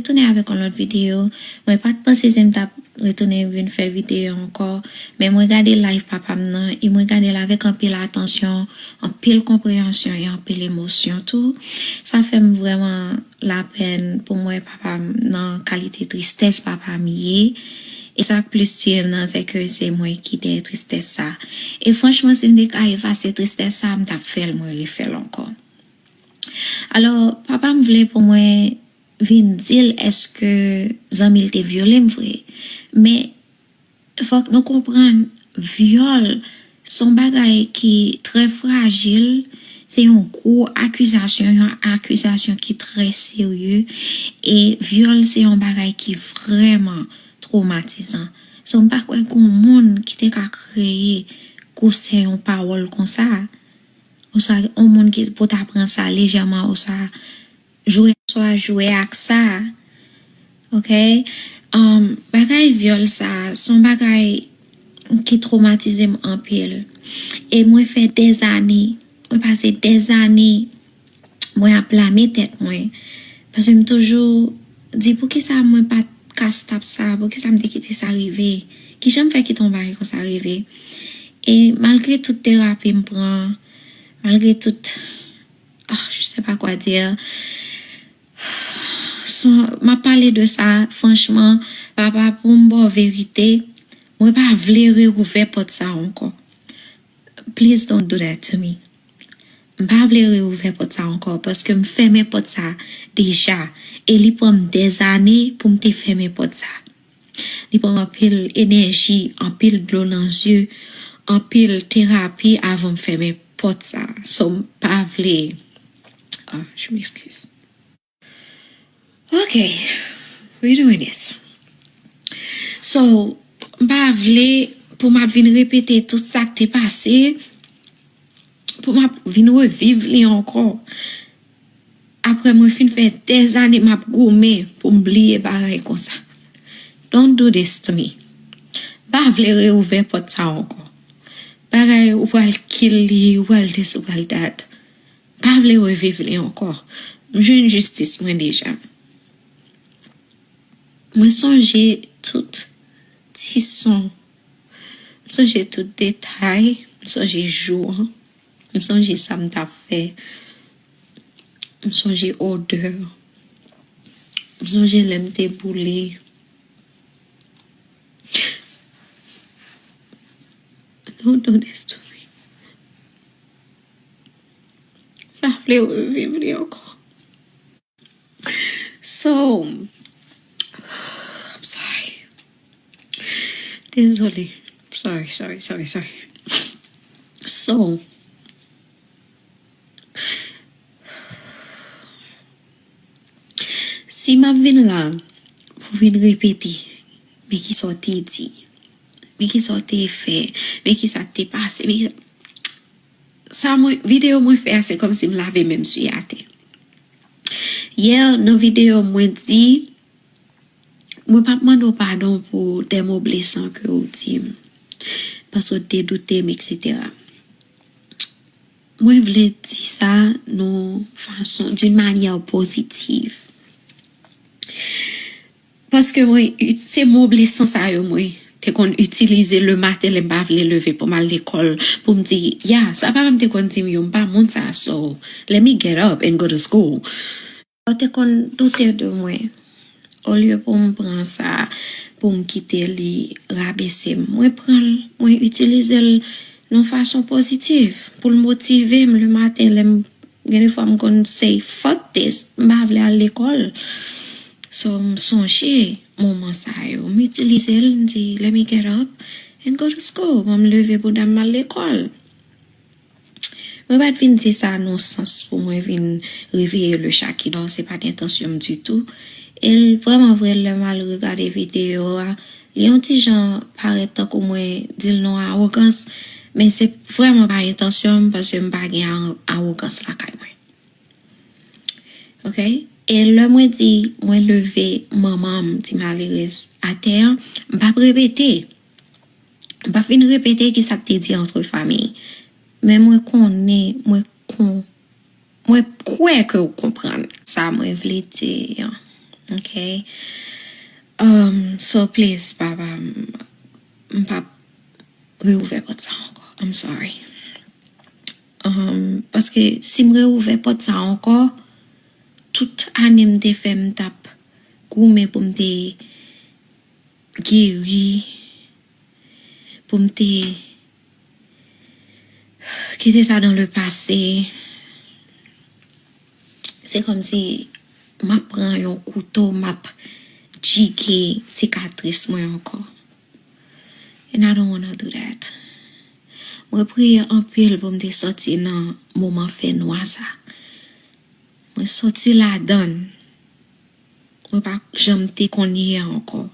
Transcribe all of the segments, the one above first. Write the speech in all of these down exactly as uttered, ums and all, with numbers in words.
retounen avèk yon lòt videyo. Mwen pa t panse si m t ap retounen vin fè videyo ankò, men mwen gade live papa m nan, e mwen gade l avèk anpil atansyon, anpil konpreyansyon e anpil emosyon tou. Sa fè m vrèman lapèn pou m wè papa m nan kalite tristès papa m ye. E sa k plis tiye m nan, se ke se mwen ki dèyè tristès sa. E franchman, si m te ka efase tristès sa, m t ap fè l, mwen refè l ankò. Alò, papa m vle pou mwen vin di l èske zanmi l te vyole m vre. Men, fòk nou konprann, vyòl se yon bagay ki trè frajil, se yon gwo akizasyon, yon akizasyon ki trè serye, e vyòl se yon bagay ki vrèman twomatizan. So, m pa kwè gen yon moun ki te ka kreye gwosè yon pawòl konsa, oswa yon moun ki pou ta pran sa lejèman, oswa jwe, oswa jwe ak sa. Ok? Um, bagay vyòl sa, se yon bagay ki twomatize m anpil. E mwen fè dèzane, mwen pase dèzane, mwen ap blame tèt mwen. Paske m toujou di, poukisa mwen pa t ka stop sa? Poukisa m te kite sa rive? Kijan m fè kite yon bagay konsa rive? E malgre tout terapi m pran, malgre tout, ah, je sais pas quoi dire. So, m ap pale de sa, franchman, papa, pou m ba w verite, mwen pa vle reouvè pòt sa ankò. Please don't do that to me. M pa vle reouvè pòt sa ankò, paske m fèmen pòt sa deja, e li pran m dèzane pou m te fèmen pòt sa. Li pran m anpil enèji, anpil dlo nan zye, anpil terapi avan m fèmen pòt sa. So, m pa vle. Ah, je m'excuse. Ok, we doing this. So, m pa vle pou m ap vin repete tout sa k te pase, pou m ap vin reviv li ankò. Apre mwen fin fè dèzane m ap goumen pou m bliye bagay konsa. Don't do this to me. M pa vle reouvè pòt sa ankò. Bagay ou pral kill li, ou pral this, ou pral that. M pa vle reviv li ankò. M jwenn jistis mwen deja. Mwen sonje tout ti son. M sonje tout detay. M sonje jou an. M sonje sa m t ap fè. M sonje odè. M sonje lè m te boule. Don't do this to me. M pa vle reviv li ankò. So, I'm sorry. Dezole. Sorry, sorry, sorry, sorry. So, si m ap vin la pou vin repete, men ki sa w te di, men ki sa w te fè, men ki sa k te pase, men ki sa, sa mwen, videyo mwen fè a, se kòmsi m lave men m sou atè. Yè, nan videyo, mwen di, mwen p ap mande w padon pou dè mo blesan ke w di m, paske w te doute m, et cetera. Mwen vle di sa nan fason, d'une manière positive. Paske mwen, se mo blesan sa yo mwen te konn itilize le maten lè m pa vle leve pou m al lekòl, pou m di, ya, sa papa m te konn di m yo, m pa moun sa, so, let me get up and go to school. Yo te konn doute de mwen. Olye pou m pran sa, pou m kite li rabese m, mwen pran l, mwen itilize l nan fason pozitif, pou l motive m le maten lè m, gen de fwa m konn say, fuck this, m pa vle al lekòl. So, m sonje moman sa yo, m itilize l, m di, let me get up and go to school. Ban m leve bouda m al lekòl. Mwen pa t vin di sa nan sans pou mwen vin réveiller le chat qui dort, se pa t entansyon m ditou. E l vrèman vre, lè m al regade videyo a, li yon ti jan parèt tankou mwen di l nan awogans, men se vrèman pa entansyon m, paske m pa gen a-, awogans lakay mwen. Ok? E lè mwen di mwen leve manman m, ti malerèz, atè a, m p ap repete. M p ap vin repete ki sa k te di antre fanmi. Men mwen konnen, mwen kon-, mwen kwè ke w konprann sa mwen vle di an. Ok? Um, so please, papa, m, m p ap reouvè pòt sa ankò. I'm sorry. Um, paske si m reouvè pòt sa ankò, tout ane m te fè, m t ap goumen pou m te geri, pou m te kite sa dans le passé. Se kòmsi m ap pran yon kouto, m ap djige sikatris mwen ankò. And I don't wanna do that. Mwen priye anpil pou m te sòti nan moman fènwa sa. Mwen sòti ladan l. Mwen pa janm te konn ye ankò.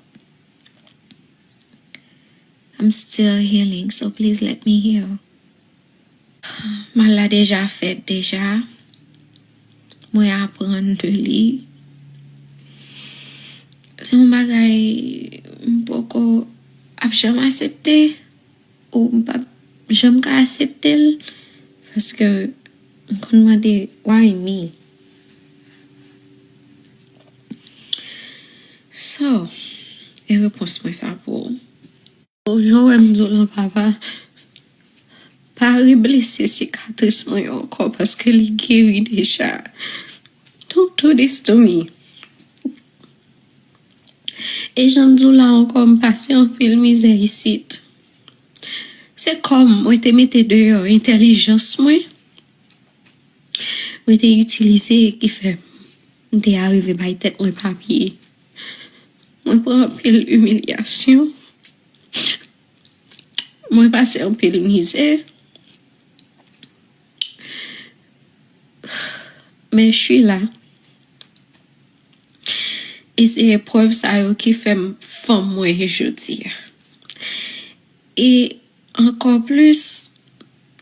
I'm still healing, so please let me heal. Mal la deja fèt deja. Mwen aprann de li. Se yon bagay m poko ap janm aksepte. Ou m p ap janm ka aksepte l. Paske m konn mande, why me? So, e repons mwen sa pou ou. Jan w wè m di w lan, papa, pa reblese sikatris mwen yo ankò paske li geri deja. Don't do this to me. E jan m di w la ankò, m pase anpil mizè isit. Se kòm mwen te mete deyò entèlijans mwen. Mwen te itilize ki fè m te arive bay tèt mwen papye. Mwen pran anpil imilyasyon. Mwen pase anpil mizè. Men je suis là. E se eprèv sa yo ki fè m fanm mwen ye jodi a. E ankò plis,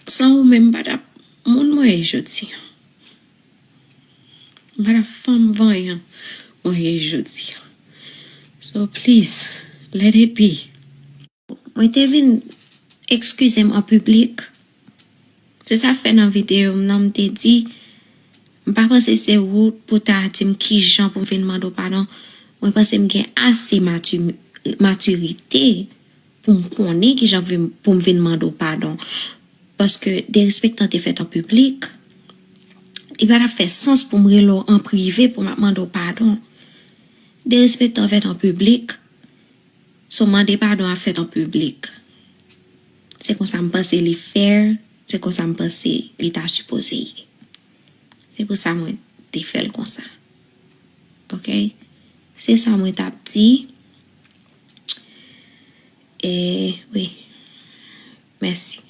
san ou menm m pa t ap moun mwen ye jodi a. M pa t ap fanm vanyan mwen ye jodi a. So please, let it be. Mwen te vin ekskize m an piblik. Se sa fè nan videyo m nan m te di, m pa panse se ou pou ta di m kijan pou m vin mande w padon. Mwen panse m gen ase mati-, matirite pou m konnen kijan vin, pou m vin mande w padon. Paske derespektan te fèt an piblik, li pa t ap fè sans pou m rele w an prive pou m ap mande w padon. Derespektan fèt an piblik, so mande padon a fèt an piblik. Se konsa m panse li fair, se konsa m panse li ta sipoze ye. Se pou sa mwen te fè l konsa. Ok? Se sa mwen t ap di. E, wi. Mèsi.